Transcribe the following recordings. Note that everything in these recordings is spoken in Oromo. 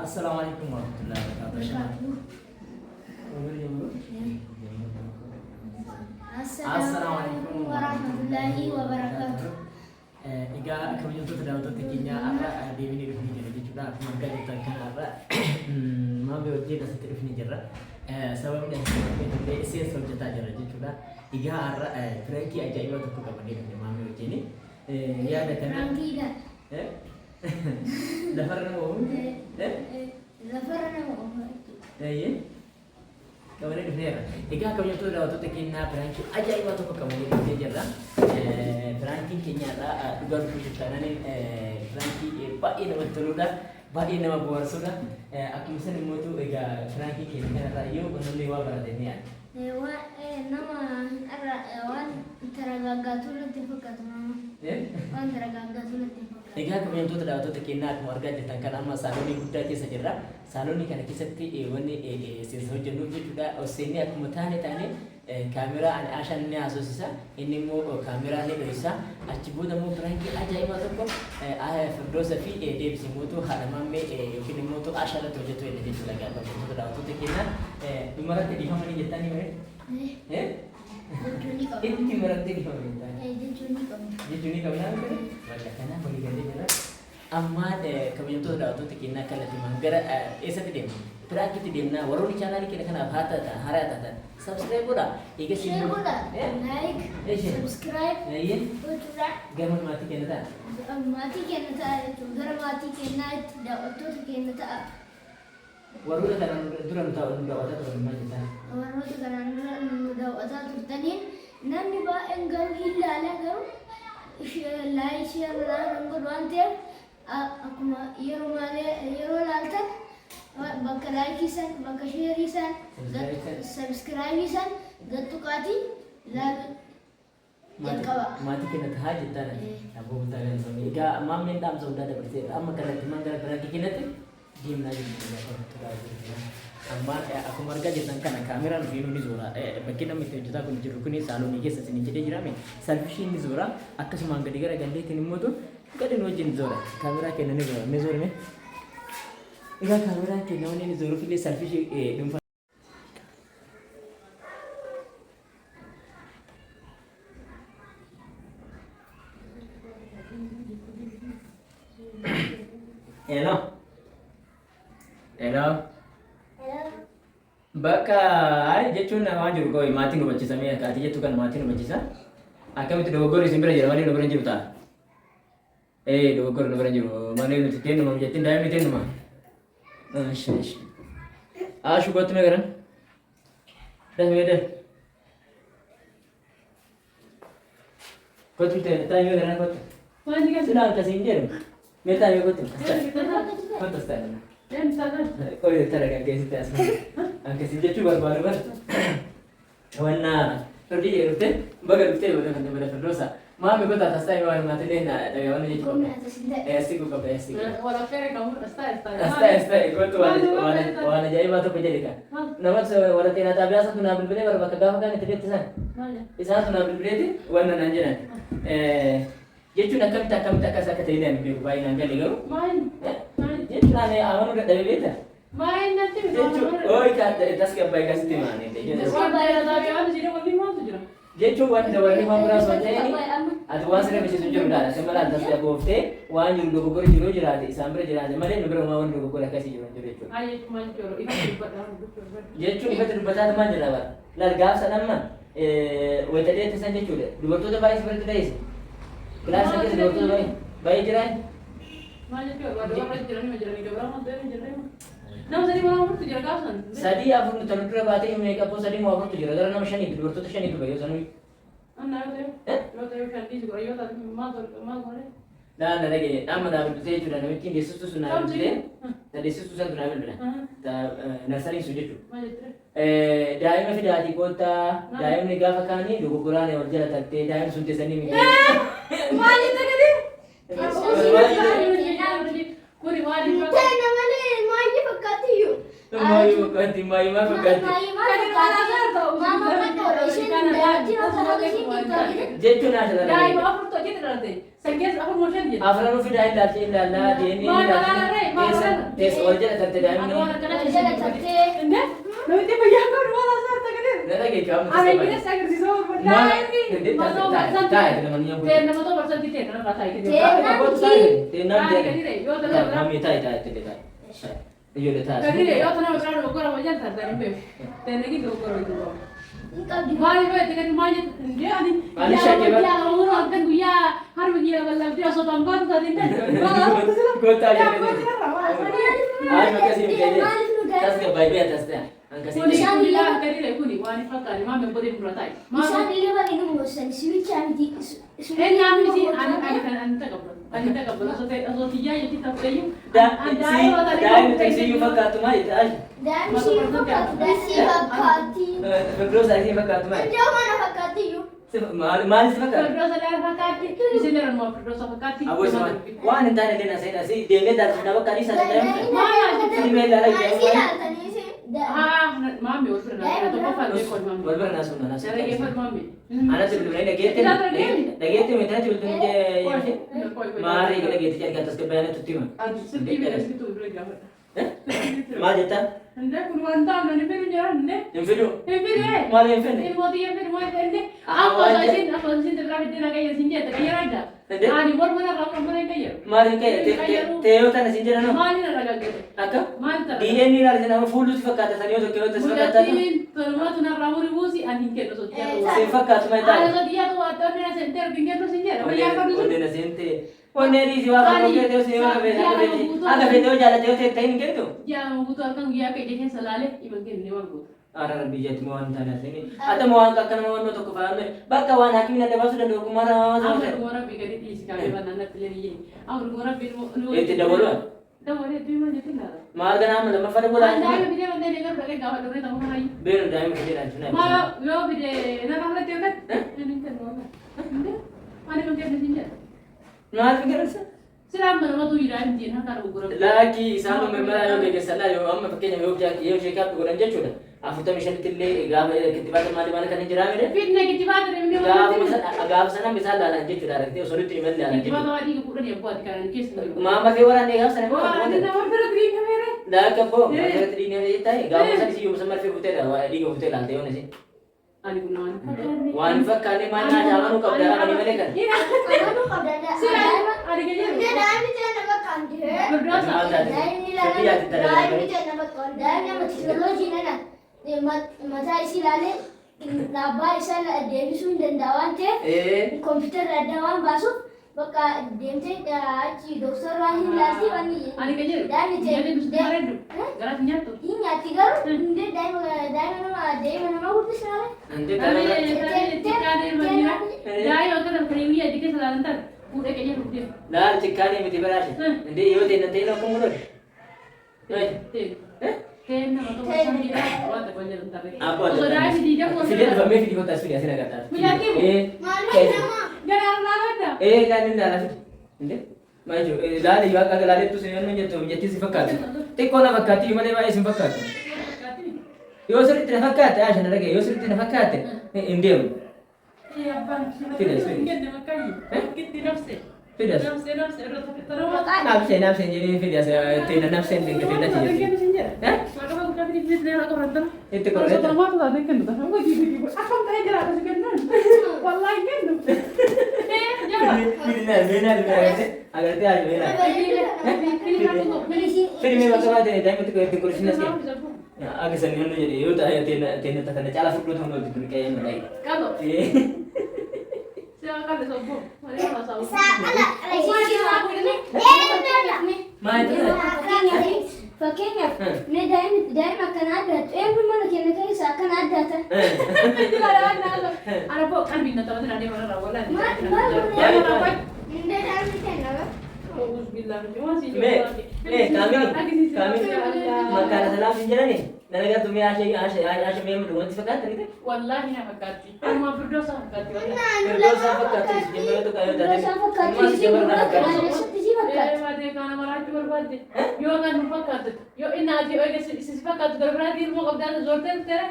Assalaamu alaikum warahmatullahi wabarakatuh. Assalaamu alaikum warahmatullahi wabarakatuh. Egaa kabajamtoota daawwattoota keenyaa har'a deebinee dhufnee jirra jechuudha. Akkuma argaa jirtan kana har'a maamii wajjin asitti dhufnee jirra. Sababni asitti dhufnee turre seensa hojjetaa jirra jechuudha. Egaa har'a pirankii ajaa'ibaa tokko qabannee dhufne maamii wajjin. Yaada kana Piraankiidha. Lafarra nama oofu miti? Lafarra nama oofa jechuudha. Eeyyee. Qabannee dhufneerra. Egaa kabajamtoota daawwattoota keenyaa piraankii ajaa'ibaa tokko qabannee dhufnee jirra. Piraankiin keenya irraa dhugaa dubbachuuf taanaan piraankii baay'ee namatti toludha. Baay'ee nama bohaarsudha. Akkuma san immoo egaa piraankii keenya kanarraa yoo namni waa barate ni yaada. Waan nama waan taragaaggaatu natti hin fakkaatu nama. Waan taragaaggaatu natti hin fakkaatu. Egaa kabajamtoota daawwattoota keenyaa akkuma argaa jirtan kan amma saalonii guddaa keessa jirra. Saalonii kana keessatti wanni seensa hojjennuuf jechuudha. Ol seennee akkuma taane taane kaameraa ani Ashaan ni haasofsiisa. Inni immoo kaameraa ni dhohisa. Achi booda immoo piraankii ajaa'ibaa tokko Firdoosa fi Deebis immoo haadha maammee yookiin immoo Ashaa irratti hojjetu jedha jechuudha. Egaa kabajamtoota daawwattoota keenyaa dhumarratti dhiifama ni jettanii malee? Jechuu ni qabna. Itti marattee dhiifama jettanii? Jechuu ni qabna. Jechuu ni qabnaa miti? Bakka kanaaf walii galee jira. Amma kabajamtoota daawwattoota keenyaa kallattiimaan gara eessatti deemna? Piraankitti deemna. Warroonni chaanaalii keenya kanaaf haa taatan haaraa taatan subscribe godhaa. Eegas Share immoo godhaa. Like, subscribe gochuudhaan Gama maatii keenya ta'a. Maatii keenya ta'a jechuudha. Gara maatii keenyaa itti daawwattoota keenya ta'a. Warroota kanaan dura nu taa'u nu daawwataa turan maal jettaan? Warroota kanaan dura nu daawwataa turtaniin namni baay'een garuu hin laala garuu like share naan godhu waan ta'eef akkuma yeroo maalee yeroo laaltan bakka like san bakka share san subscribe san gattuqaatii laalu jalqaba. Maatii keenya tahaa jettaan ati. Abboo guddaa galatoomi. Egaa maammeen dhaamsa hundaa dabarseera. Amma kallattimaan gara piraankii keenyatti deemnaa jechuudha. Amma akkuma argaa jirtan kana kaameraan ofiinuu ni zoora. Bakki namni itti hojjetaa kun jiru kuni saalonii keessa isin jedhee jiraame. Salfishiin ni zoora. Akkasumaan gadi gara galleetiin immoo gadi nu wajjin zoora. Kaameraa keenya ni zoora. Mee zoori mee. Egaa kaameraan keenya wanni inni zooruuf illee salfishii dhuunfaa. Hello. Hello. Bakka ay jechuun waan jiru qoy maatiin hubachiisamee akka ati jettu kana maatiin hubachiisa. Akkamitti dogoggorri isin bira jira malee nu bira hin jiru ta'a. Ee dogoggorri nu bira hin jiru malee nuti teenuma jettiin daa'imni teenuma. Ishi ishi. Ashu kottu mee garan. Dafi mee dafi. Kottu ta'e taa'e mee garan kottu. Sila akkasiin jedhu. Mee taa'e mee kottu. Kottu as taa'e. Qoy taragaaggeessitti as. Akkasiin jechuu barbaadu bara. Wanna firdii jedhe dhufte baga dhuftee bada kan bada firdoosa. Maami kota tas ta'e waan maatillee na dhagaa wanna jechuu Qomni qabda. ati sin ta'e. Siquu qabda siquu. As ta'e as ta'e kottu waan waan waan ajaa'ibaa tokko jedhe kan. Namatti warra xeenaa xaabiyaa santu naa bilbilee bara bakka gaafa kaan itti deetti san. Isaantu naa bilbileeti wanna naan jedhan. Jechuun akkamitti akkamitti akkas akka ta'e illee ani beeku baay'ee naan galle garuu. Jechuun ani amanuu dadhabe beektaa? Jechuun ooyi tasgabbaa'e akkasitti maanii. Jechuun wanta warri waan biraa osoo hin ta'in ati waan sirra bisiisu jiru laala. Isin malaan tasgabbooftee waan jiru dogoggorri jiru jiraate isaan bira jiraate malee nu bira homaa wanni dogoggora akkasii jiru hin jiru jechuudha. Jechuun ifatti dubbataatu maal jedha bara. Laal gaaf san amma wayita dheette san jechuudha. Dubartoota baay'ee si biratti dheesse. Kilaasii san keessa dubartoota baay'ee baay'ee jiraa. Sadii afur nu tanu dura baatee meeqa abboo sadii moo afurtu jira gara nama shaniitu dubartoota shaniitu bahe sanuu. Laal na dhagaye amma naa bilbiltee jechuudha namittiin deessistuu sun naa bilbiltee ta deessistuu santu naa bilbila ta narsariin sun jechuudha. Daa'ima fidaatii koottaa daa'imni gaafa kaanii dogoggoraan wal jala tattee daa'imni sun teessanii miti. Ta'e malee maayii fakkaatti iyyuu. Maayyuu fakkaatti, maayyuu maal fakkaatti? Maama fakkaatti isheen daa'imtiin akka isheen qixxaatee. Jechuun haasha sana. Daa'ima afurtu hojii dhalate. San keessa afur moo shan jedhe. Afran ofi daa'im ilaalcha ilaallaa deemee Maal walaala ree? Maal walaala? Teessa wal jala tarte daa'imni. Ani waan akkana Wal jala tartee. Inde? Namitti fayyaa qabu waan haasa'aa jirta galee. Na dhageechu amma Ani tasgabbaa'e. binees agarsiisoo Maal? barbaada. Matoo Taa'e parsantii. namni nyaangu. Ta'e namatoo parsantii ta'e kanarraa taa'e. Teennaan Taa'e yoo ta'e biraa. Mami taa'e taa'e taa'e taa'e. Ijoollee taa'e. Kadire yoo ta'e biraa dogoggora wajjin tartan hin beeku. Ta'e nagi dogoggora wajjin qabu. Hin qabdi. Maaliif itti gadi maal jettu indee ani Ani shakkii bara- guyyaa lama muruu halkan guyyaa harma guyyaa bal'aabdee osoo tambaan taate hin danda'u. Kottaa Yaa jedhee. gooti irraa waan Ay, akkasii miti. Maaliif nu gaafate? Tasgabbaa'e biyya tas ta'e. Akkasii. Kuni guyyaa kadire kuni waan hin fakkaanne maal godhee dura taa'e. Isaan illee baay'ee nu moosan sibicha miti. Eenyu miti ani ani kan ani taqabbalu ani taqabbalu osoo ta'e osoo tiyyaa jetti tafteeyyuu. Daa'imni taksiyyuu fakkaattu maali ta'a? Daa'imni si fakkaatu. Si fakkaatti. Firdoosa isii fakkaattu maali? Iddoo mana fakkaatti iyyuu. Maali si fakkaatu? Firdoosa daa'ima fakkaatti isin jedhan firdoosa fakkaatti. Aboo isa maali? Waan hin taane illee na asii deemee taasifna bakka adiisaa daa'imni. Si ilaaltanii si. Haa maami wal bira naa tokkoffaa beekoo maami. Wal bira naasuu na naasuu. Dhaggeeffatu maami. Anatti bilbilee dhageette dhageette miti anatti bilbilee maarree dhageette jalqaba tasgabbaa'ee anatti hima. Maal jettaan? Indee kun waan ta'an hin fidu jedhan indee. Hin fidu. Hin fidu. Maal hin finne? Ilmooti hin fidu maal indee. Amma osoo isin akka isin irraa fiddee na qayyar sin jette qayyar adda. Ani morma narraa morma hin qayyaru. Maal hin qayyar? Teeyoo tana sin jedhan hoo? Maali narraa gaggate? Akka? Maal ta'a? DNA ilaalcha nama fuullutti fakkaata sanii yoo tokko yoo ta'e fakkaata. Mucattiin tolmaatu narraa muri buusi ani hin kennu osoo xiyyaatu. Sin fakkaatu maal Ani ta'a? osoo xiyyaatu waa ta'u na seentee argin kennu sin jedha. Wayyaa qabdu sun. Onnee na seentee. Onnee dhiisi waa kan kee ta'e yoo akka feete yoo jaalatte yoo ta'e ta'in hin kennitu. Yaa guutuu halkan guyyaa akka ija keessa laalee ima kenne waan gootu. Ara biyyatti moo waan taane asini. Ata moo waan akka nama wannoo tokko faayame bakka waan hakiimni adda baasuu danda'u kumaara Amma hawaasa. dhuguma rabbii gadi dhiisi kaabee bannaan natti illee ni Amma dhuguma rabbii Itti dabaluu. Dabalee itti maal jetti laata? Maal ganaa amma lammaffaa dabalaa? An daa'ima fidee manneen eegalu dhaqee gaafa dhufee ta'uu kanaayyuu. Beenu daa'ima fidee laalchu naa. Maa yoo fidee nama irratti yookaan inni hin kennu waan kana. Ani kan kennu sin jedha. Maal fi garasa? Silaa amma namatu jira hin jeen harkaa dogoggora. Laakii isaan mirmaraa yoo geggeessan laa yoo amma fakkeenyaaf yoo yoo sheekaatti godhan jechuudha. 45tti illee gaafa kittibaata maali maali kan hin jiraamire. Fidne kittibaata deemnee Gaafa sana isaan laalan jechuudha argitee osoo nutti himan laalan Kittibaata jechuudha. waa dhiiga fuudhanii abboo ati kanan keessa jiru. Maama kee waraanne gaafa sana Waan nama bira dhiiga meere. Laakka abboo marfeetti dhiigni hafee jettaa gaafa sana si yoomsa marfee buteedha dhiiga butee laalte yoon isin. Ani kun waan fakkaanne. Waan hin fakkaanne maal nyaata amanuu qabda amanii malee kana. Amanuu qabda. Silaa ani kan jedhu. Indee daa'imni ta'e nama qabdi. Firdoosa. Maal taate? Daa'imni Sirrii yaatti ilaalaa dalagaa. daa'imni ta'e nama qabdi. Daa'imni amma teekinooloojii nana mataa isii ilaalee abbaa isaa deebisuu hin danda'a waan ta'eef kompiitarra adda waan baasuuf bakka deemtee achi doktorraa hin ilaalti waan Ani kan jedhu. Daa'imni ta'e Nyaatni bisu bareedu. Garaatti nyaattu. hin nyaatti garuu indee daa'ima daa'ima nama daa'ima nama guddisnaale. Ante kana Daa'ima kana kan guyyaa itti keessa laalan taate fuudhee qayyee fuudhee. laal cikkaanii miti baraashe. Inde yoo ta'e na ta'e akkuma godhe. Ta'e nama tokko sandiidha waan tokko jedhu tarree. Abboo Osoo daa'imni diidaa Fidee dhufamee fidii kottaa fidee asii nagartaa. Mucattii Maal nama? Gara arraa Laali laala fidi. Inde maal jechuudha laali yoo akka laaleettu si yoon jettu jettii si fakkaatu. Xiqqoo na fakkaatti malee baay'ee si hin fakkaatu. Yoo sirriitti na fakkaatte haa shana dhagee yoo sirriitti na fakkaatte hin deemu. Fidas. Nabsee nabsee jedhee fidas ittiin nabseen dingatee natti jetti. Itti qorreetta. Fidinaa meenaa agartee agartee haa meenaa. Fidi mee bakka baate daa'imatti itti qorrisiin as kee. Akka sanii hundi jedhe yoo ta'e teena tana caalaa furdoo ta'uu hojjetu ni qe'ee malee. Maal ta'e? Fakkeenyaaf mee daa'imni daa'ima akkana addaatu eenyu mana keenya keessa akkana addaata. Indee daa'imni ta'e nama. Mee mee kaamini kaamini makkaana salaam hin jedhani nana gartuu mee ashee ashee ashee mee wanti fakkaata ni ta'e. Wallahi na fakkaatti. Anuma firdoosa fakkaatti wallahi. Firdoosaa fakkaatti si jemma yoo tokko yoo taate. Firdoosaa fakkaatti Ammaa si si jemma na fakkaatti. gurraacha si fakkaatti. fakkaatu. Baatee kana maraachuu barbaadde. Yoo kan nu fakkaatu. Yoo inni ati eega si fakkaatu gara biraatiin immoo qabdaan zoortee tere.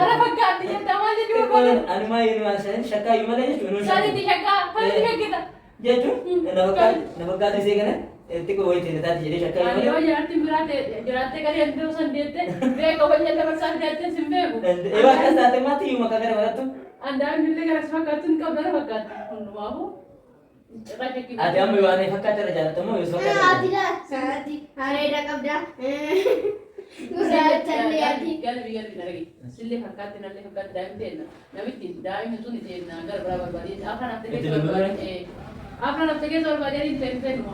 Ara fakkaatti jetta maal jechuu barbaadde? Ani maa inni shakkaa iyyuu malee jechuudha. Sanitti shakkaa kamitti shakkita? Jechuun na fakkaatu isee kana xiqqoo wayii taate jedhee shakkaa iyyuu Ani yoo malee. jaartiin biraa jiraattee gara hedduu san deette beeka wayya dabarsaa fidattee sin beeku. Yoo akkas taate maatti iyyuu maqaa kana barattu. Andaan illee gara si fakkaattu hin qabdu ara fakkaatti. Hundumaafuu cirraa shakkii. Ati amma yoo ani fakkaata irra jaallatamu yoo si fakkaata. Ati laa ati areeda qabda. Gurraachallee ati. Galbi galbi nargi. Sillee fakkaatti nallee fakkaatti daa'imti jenna. Namitti daa'imni sun jenna gara biraa barbaadee afran haftee keessa barbaadee. Afran haftee keessa barbaadee hin ta'in ta'inuma.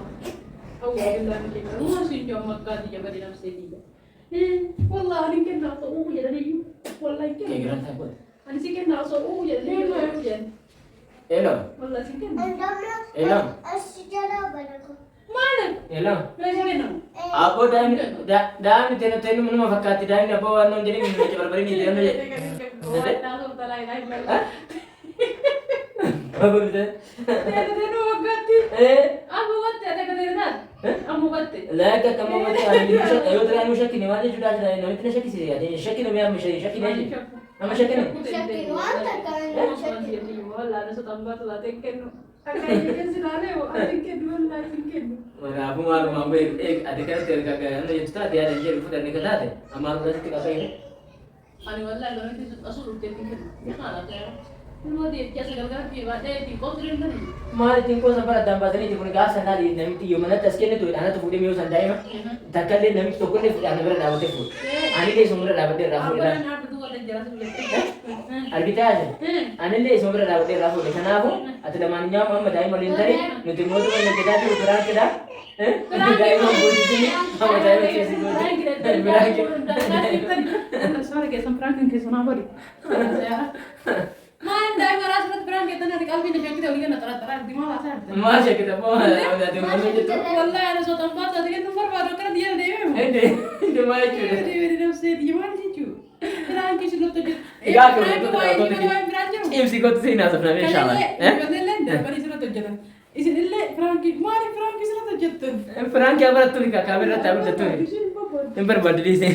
Awwa billaan kenna. Uma siin joo makkaati jabadi nafsee tiyya. Wallahi ani kenna osoo uu jedhaniyyuu. Wallahi kenna. Eegiraan ta'a godhe. Ani si kenna osoo uu jedhaniyyuu jedhan. Elo. Wallahi si kenna. Elo. As jala balako. Maali? Elo. Yoo si kenna. Abboo daa'imni daa'imni teenu teenu minuma fakkaatti daa'imni abboo waan nuun jedhin nuti barbaadni deemnu jedhe. Laga kama mati yoo ta'an nu shakkine maal jechuudha namitti na shakkisiise ati shakkine mi'a amma shakkine jechuudha. Nama shakkine. Shakkin waan takka hin shakkin. Kanaafuu maalumaan beeku eeg ati kanatti erga nama jettu taate yaada jedhu fudhanne ka taate amma maaluma sitti qabee. Ani wallahi namitti asuu dhuftee hin kennu. Maal ittiin qoosan bara addaan baasanii kun gaafa sanaa namitti yoo manatti as kennitu anatu fuudhee mi'oo san daa'ima takka illee namichi tokko illee fuudhee ana bira dhaabatee fuudhe. Ani illee isuma bira dhaabadhee irraa fuudhe. Argitaa jira. Ani illee isuma bira dhaabadhee irraa fuudhe. Kanaafuu ati lamaanyaam amma daa'ima waliin ta'e nuti mootummaa hojjetaa jiru biraankidha. Daa'ima guutisini amma daa'ima keessa guuti. Biraanki. Maal shakkita moo ati maal jettu? Hindi maal jechuudha? Egaa akka Ibsi kootu seenaa safna meeshaa maal? Isinillee firaankii maaliif firaankii sirratti hojjettan? Firaankii abarattuun kaameeraatti abiddattuun. Hin barbaadu dhiisee.